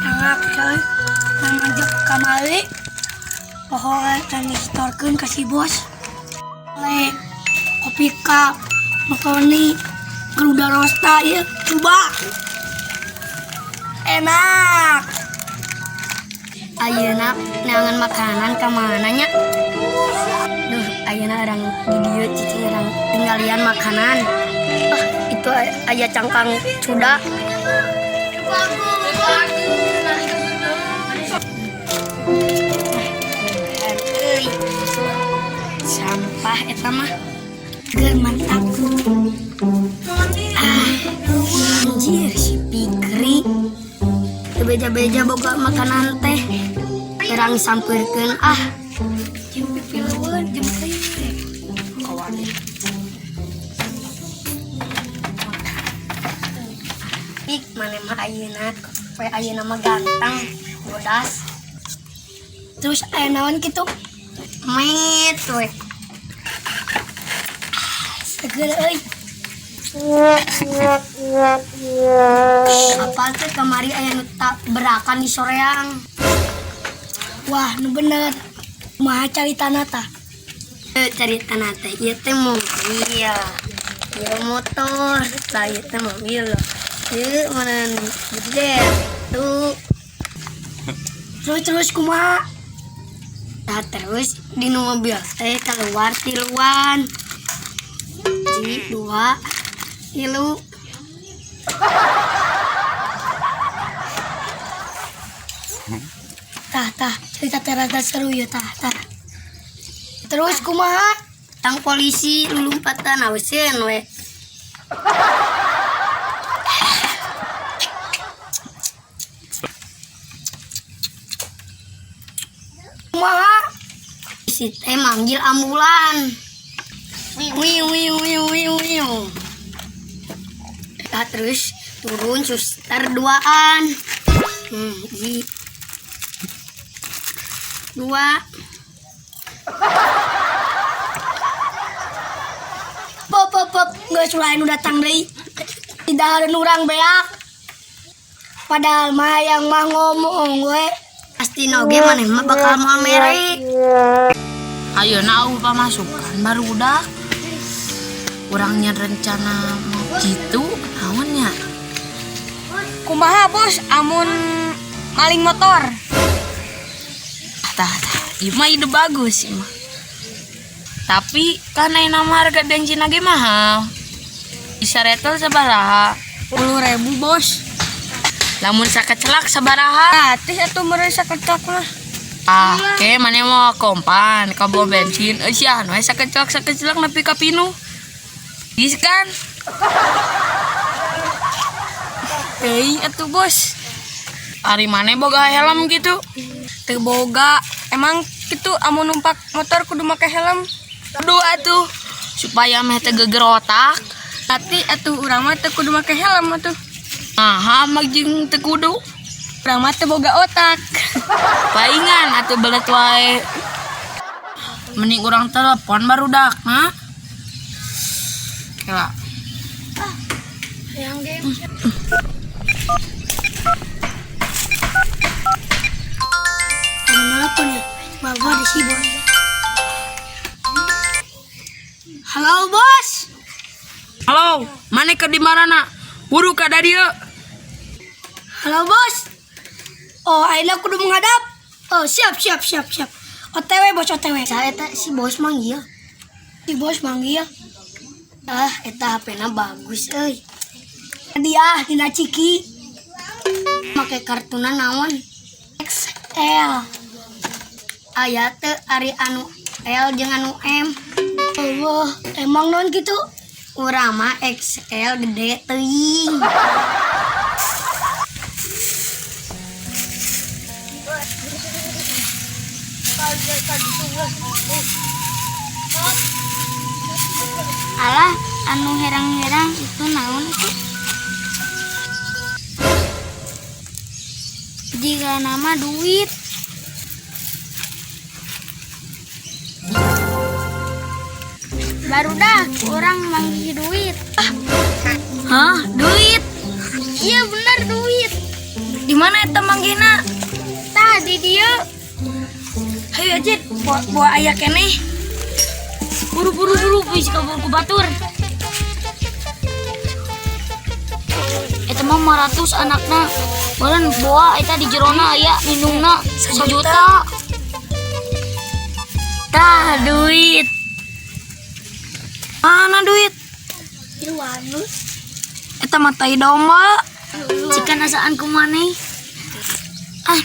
Enak coy. Nang ngajak kamari. Pokoknya can disetorkeun ka si bos. Le kopi cup, makaroni, Garuda Rosta ya, coba. Enak. Ayeuna neangan makanan ka mana nya? Duh, ayeuna urang di dieu cicing, urang tinggalian makanan. Ah, itu aya cangkang cuda. Euy. Sampah eta mah. Ger mantap. Ah, anjir si Pikri. Teu beja-beja boga makanan teh. Urang sampeurkeun ah. Jeung pipilueun jeung teh. Kawan. Pik, maneh mah ayeuna, poe ayeuna mah ganteng, bodas. Terus aya naon kitu? Met we. Seger euy. Apa teh kamari aya nu berakan di soreang. Wah, nu bener. Kumaha caritana tah? Eh, caritana teh ieu teh mobil. Ieu motor, tah ieu teh mobil. Ieu mana gede tuh. Terus terus kumaha? Nah, terus di nu mobil teh keluar tiluan. Ji, dua, tilu. Tah tah, cerita teh rada seru ya, tah tah. Terus kumaha? Tang polisi lulumpatan auseun we. Kumaha? Si teh manggil ambulan. Wiu wiu wiu wiu wiu. Nah, terus turun suster duaan. Ji. Dua. Pop pop pop, geus ulah nu datang deui. Tidak ada urang beak. Padahal mah yang mah ngomong we. Pasti oge maneh mah bakal moal mere. Ayeuna euweuh pamasukan barudak. Urang nya rencana mau gitu naon nya? Kumaha bos amun maling motor? Tah tah, ieu mah ide bagus ieu mah. Tapi kan ayeuna mah harga bensin ge mahal. Bisa retel sabaraha? 10.000, bos. Lamun sakecelak sabaraha? Gratis atuh meureun sakecelak mah. Ah, ke maneh mau kompan ka bom bensin, euy sia we sakecelak sakecelak nepi ka pinuh. Geus kan? Teuing atuh, bos. Ari maneh boga helm gitu? Teu boga. Emang kitu amun numpak motor kudu make helm? Kudu atuh supaya meh teu geger otak. Tapi atuh urang mah teu kudu make helm atuh. Naha mah jeung teu kudu? Urang mah teu boga otak. Paingan atuh belet wae. Mending urang telepon barudak, nah. Kela. Yang game. Anu nelpon ya? Bawa di si bos. Halo bos. Halo, maneh keur di mana? Buru ka dieu. Halo bos. Oh, ayeuna kudu menghadap. Oh, siap siap siap siap. OTW bos, OTW. Saya teh si bos manggil. Si bos manggil. Ah, eta HP-na bagus euy. Dia dina ciki. Make kartuna naon? XL. Aya teu ari anu L jeung anu M? Allah, emang non gitu? Urang mah XL gede teuing. Alah, anu herang-herang itu naon itu? Jigana mah duit. Barudak urang manggih duit. Hah, duit? Iya bener duit. Di mana eta manggihna? Tah di dieu. Hayu aja, bawa, bawa aya keneh. Buru buru buru wis kabur ku batur. Eta mah 500 anakna. Meureun boa eta di jerona aya minumna 1 juta. Tah duit. Mana duit? Eta mah tai domba. Cikan asaan ku maneh. Ah.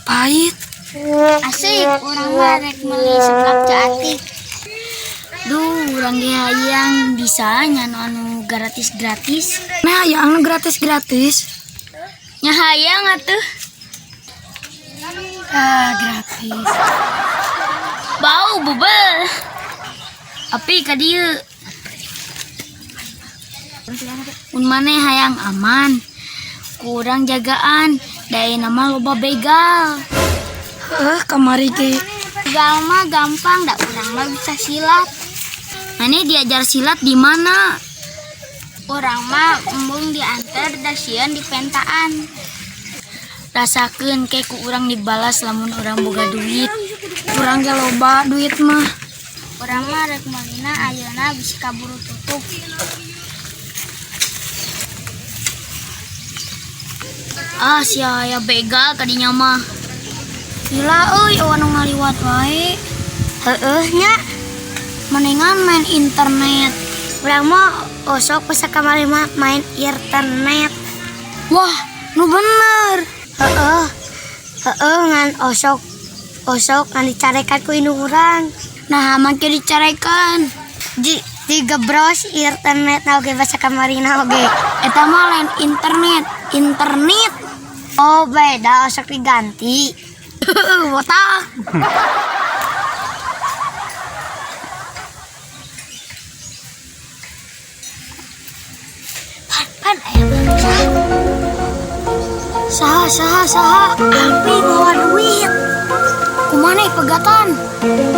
Pahit. Asik, urang mah rek meuli seblak Ceu Atik. Duh, urang ge hayang bisa nya anu anu gratis-gratis. Nah, ya anu gratis-gratis. Nya hayang atuh. Ah, gratis. Bau bebel. Api ka dieu. Mun maneh hayang aman, kurang jagaan, da mah loba begal. Heuh, kamari ge. Begal mah gampang, da urang mah bisa silat. Maneh diajar silat di mana? Urang mah embung diantar da sieun dipentaan. Rasakeun ke ku urang dibalas lamun urang boga duit. Urang ge loba duit mah. Urang mah rek meulina ayeuna bisi kaburu tutup. Ah, sia aya begal kadinya mah. Gila euy, euweuh nu ngaliwat wae. Heueuh nya, Mendingan main internet. Urang mah osok pas kamari mah main internet. Wah, nu bener. Heeh. Heeh ngan osok osok ngan dicarekan ku indung urang. Nah, make dicarekan. Di digebros internet na oge basa kamarina oge. Eta mah lain internet, internet. Oh beda, osok diganti. Botak. Pan pan aya bangsa. Saha saha saha, Alpi bawa duit. Kumaha pegatan?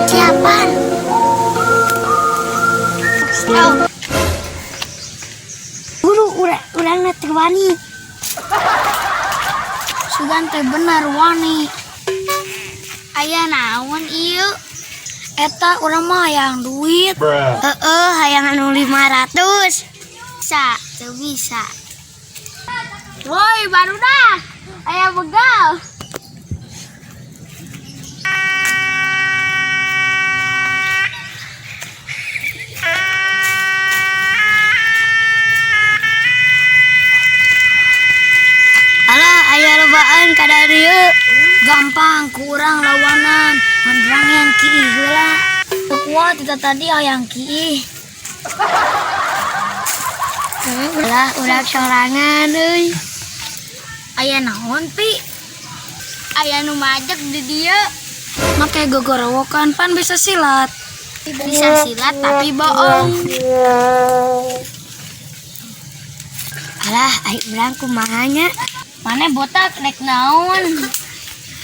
Siapan? Oh. Buru urang urang teu wani. Sugan teh bener wani. Aya naon ieu? Eta urang mah hayang duit. Heeh, hayang anu 500. Bisa, teu bisa. Woi, barudak. Aya begal. Alah, aya lobaan kadarieu. Gampang kurang lawanan. Ngan urang yang kiih heula. Teu kuat kita tadi hayang kiih. Lah, urang sorangan euy. Aya naon pi? Aya nu majek di dieu. Make gogorowokan pan bisa silat. Bisa silat tapi bohong. Alah, ai urang kumaha nya? Maneh botak rek naon?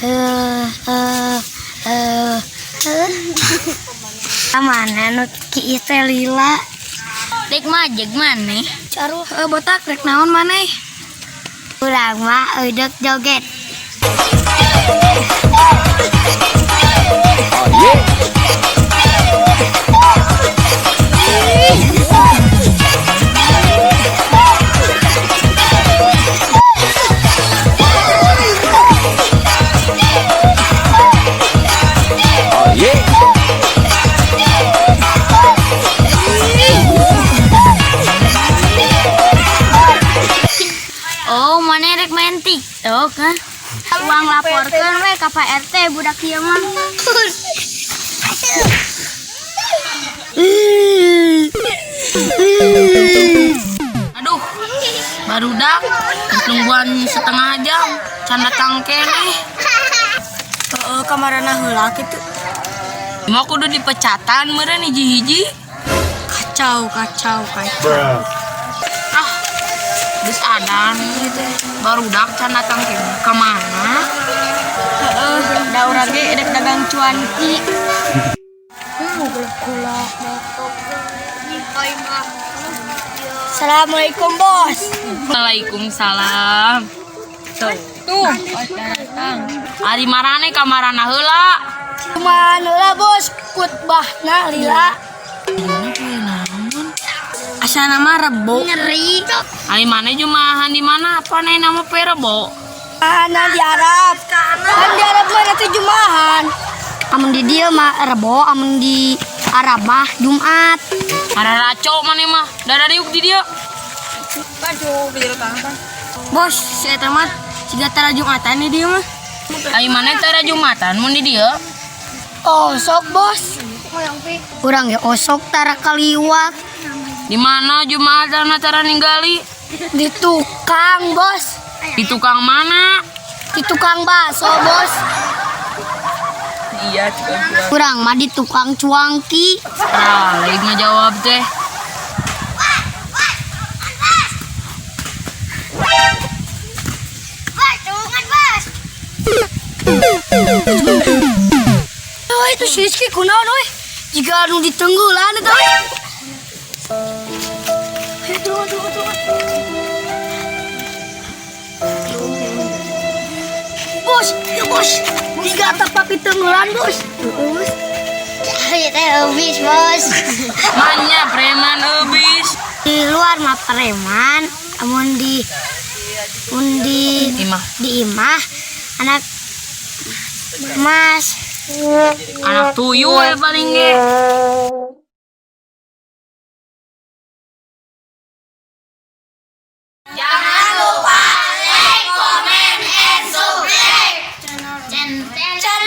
Eh eh eh eh. Mana nu kieu teh lila? Rek majek maneh? Caruh heuh botak rek naon maneh? Urang mah eudek joget. Oh yeah. Oh, maneh rek main TikTok, hah? Urang laporkeun we ka Pak RT budak ieu mah. Aduh, barudak nungguan setengah jam, can datang keneh. Heeh, kamarana heula kitu. Mau kudu dipecatan meureun hiji-hiji. Kacau, kacau, kacau. Ah, geus adan gitu. Barudak can datang ke ka mana? Heeh, da urang ge edek dagang cuanki. Assalamualaikum bos. Waalaikumsalam. Tuh, Tuh, datang. ari marane ka marana heula. Kumaha lah bos, khutbahna lila. Asana mah Rebo. Nyeri. Ari mane jumahan di mana? Apa nih nama poe Rebo? Mana di Arab? Kan di Arab mah nanti jumahan. Amun di dieu mah Rebo, amun di Arab mah Jumat. Ada raco mana mah? Dada diuk di dia. Bos, si eta mah siga tara Jumatan nih dia mah. Ari mane tara jumatan mun di dieu? Oh, sok bos. Urang ge osok tara kaliwat. Di mana jumatan tara ninggali? Di tukang bos. Di tukang mana? Di tukang bakso bos. Iya, tukang. Urang mah di tukang cuangki. Ah, lagi ngejawab teh. Oh, itu si Rizky kunaon euy? Jika anu ditenggulan eta euy. Ayo tunggu tunggu tunggu. Bos, ya bos. Jika atap papi tenggelan bos. Terus. Ya teh habis, Bos. Manya preman ebis. Di luar mah preman, amun di mun di Imah. di imah anak mas. Anak tuyul paling ge. Channel.